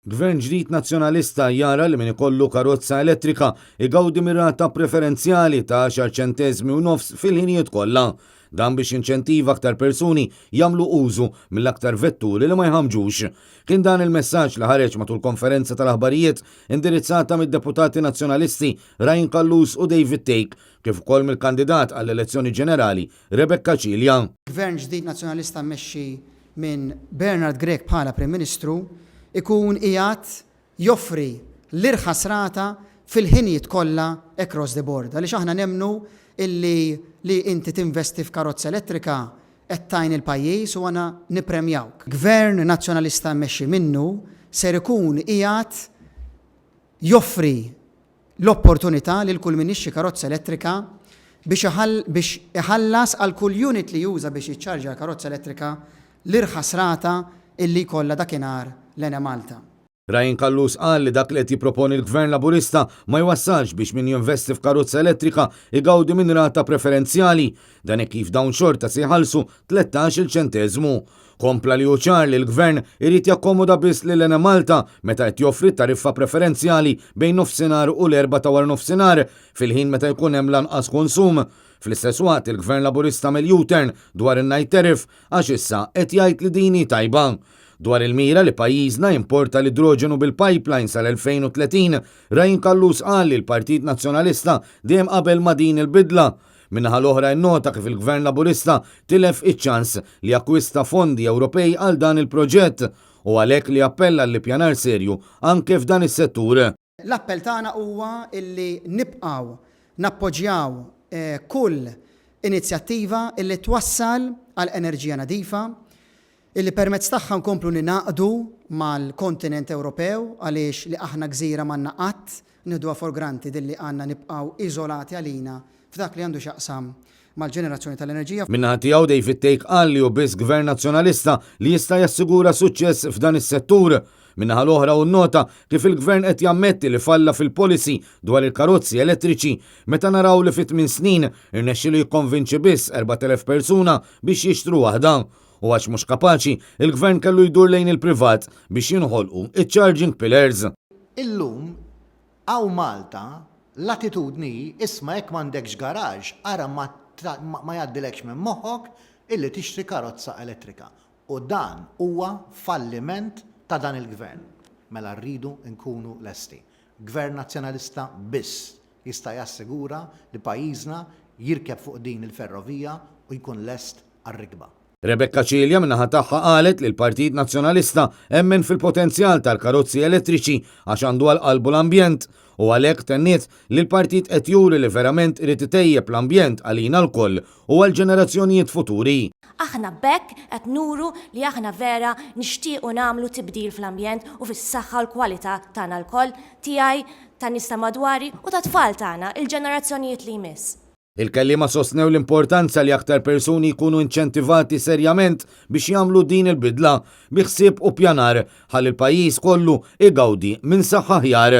Gvern ġdid Nazzjonalista jara li min ikollu karozza elettrika igawdi mir-rata preferenzjali ta' għaxar ċenteżmi u nofs fil-ħinijiet kollha. Dan biex jinċentiva aktar persuni jagħmlu użu mill-aktar vetturi li ma jħammġux. Kien dan il-messaġġ li ħareġ matul konferenza tal-aħbarijiet indirizzata mid-deputati Nazzjonalisti Ryan Callus u David Thake kif ukoll mill-kandidat għall-elezzjoni ġenerali Rebecca Cilia. Gvern ġdid Nazzjonalista mmexxi minn Bernard Grech bħala Prim Ministru ikun qiegħed joffri l-irħas rata fil-ħinijiet kollha across the board għaliex aħna nemmnu illi li inti tinvesti f'karozza elettrika qed tgħin il-pajjiż u għandna nippremjawk. Gvern Nazzjonalista mmexxi minnu ser ikun qiegħed joffri l-opportunità lil kull min jixtri karozza elettrika biex biex iħallas għal kull unit li juża biex jiċċarġja l-karozza elettrika l-irħas rata illi jkollha dakinhar l-Enemalta. Ryan Callus qal li dak li qed jipproponi l-Gvern Laburista ma jwassalx biex min jinvesti f'karozza elettrika jgawdi minn rata preferenzjali. Dan hekk kif dawn xorta se jħallsu 13-il ċenteżmu. Kompla li hu ċar li l-Gvern irid jakkomoda biss lil Enemalta meta qed joffri tariffa preferenzjali bejn nofsinhar u l-erbgħa ta' waranofsinhar, fil-ħin meta jkun hemm l-anqas konsum. Fl-istess waqt, il-Gvern Laburista għamel U-turn dwar in-night tariff għax issa qed jgħid li din hi tajba. Dwar il-mira li pajjiżna jimporta l-idroġenu bil-pipeline sal-2030, Ryan Callus qal li l-Partit Nazzjonalista dejjem qabel ma' din il-bidla. Min-naħa l-oħra innota kif il-Gvern Laburista tilef iċ-ċans li jakkwista fondi Ewropej għal dan il-proġett u għalhekk li appella għall-ippjanar serju anke f'dan is-settur. L-appell tagħna huwa illi nibqgħu nappoġġjaw kull inizjattiva illi twassal għal enerġija nadifa, illi permezz tagħha nkomplu ningħaqdu mal-kontinent Ewropew għaliex li aħna gżira m'għandna qatt nieħduha for granted illi għandna nibqgħu iżolati għalina f'dak li għandu x'jaqsam mal-ġenerazzjoni tal-enerġija. Min-naħa tiegħu David Thake qal li hu biss Gvern Nazzjonalista li jista' jassigura suċċess f'dan is-settur. Min-naħa l-oħra hu nnota kif il-Gvern qed jammetti li falla fil-policy dwar il-karozzi elettriċi meta naraw li fi tmien snin irnexxielu jikkonvinċi biss 4,000 persuna biex jixtru waħda. U għax mhux kapaċi, il-Gvern kellu jdur lejn il-privat biex jinħolqu iċ-charging pillars. Illum hawn Malta l-attitudni hi isma' jekk m'għandekx garage ara ma ma jgħaddilekx minn moħħok illi tixtri karozza elettrika. U dan huwa falliment ta' dan il-Gvern. Mela rridu nkunu lesti. Gvern Nazzjonalista biss jista' jassigura li pajjiżna jirkeb fuq din il-ferrovija u jkun lest għar-rikba. Rebecca Cilia min-naħa tagħha qalet li l-Partit Nazzjonalista emmen fil-potenzjal tal-karozzi elettriċi għax għandu għal qalbu l-ambjent u għalhekk tenniet li l-partit qed juri li verament irid itejjeb l-ambjent għalina lkoll u għall-ġenerazzjonijiet futuri. Aħna b'hekk qed nuru li aħna vera nixtiequ nagħmlu tibdil fl-ambjent u fis-saħħa u l-kwalità tagħna lkoll, tiegħi, tan-nies ta' madwari u tat-tfal tagħna, il-ġenerazzjonijiet li jmiss. Il-kelliema sostnew l-importanza li aktar persuni jkunu inċentivati serjament biex jagħmlu din il-bidla bi ħsieb u ppjanar ħalli l-pajjiż kollu igawdi minn saħħa aħjar.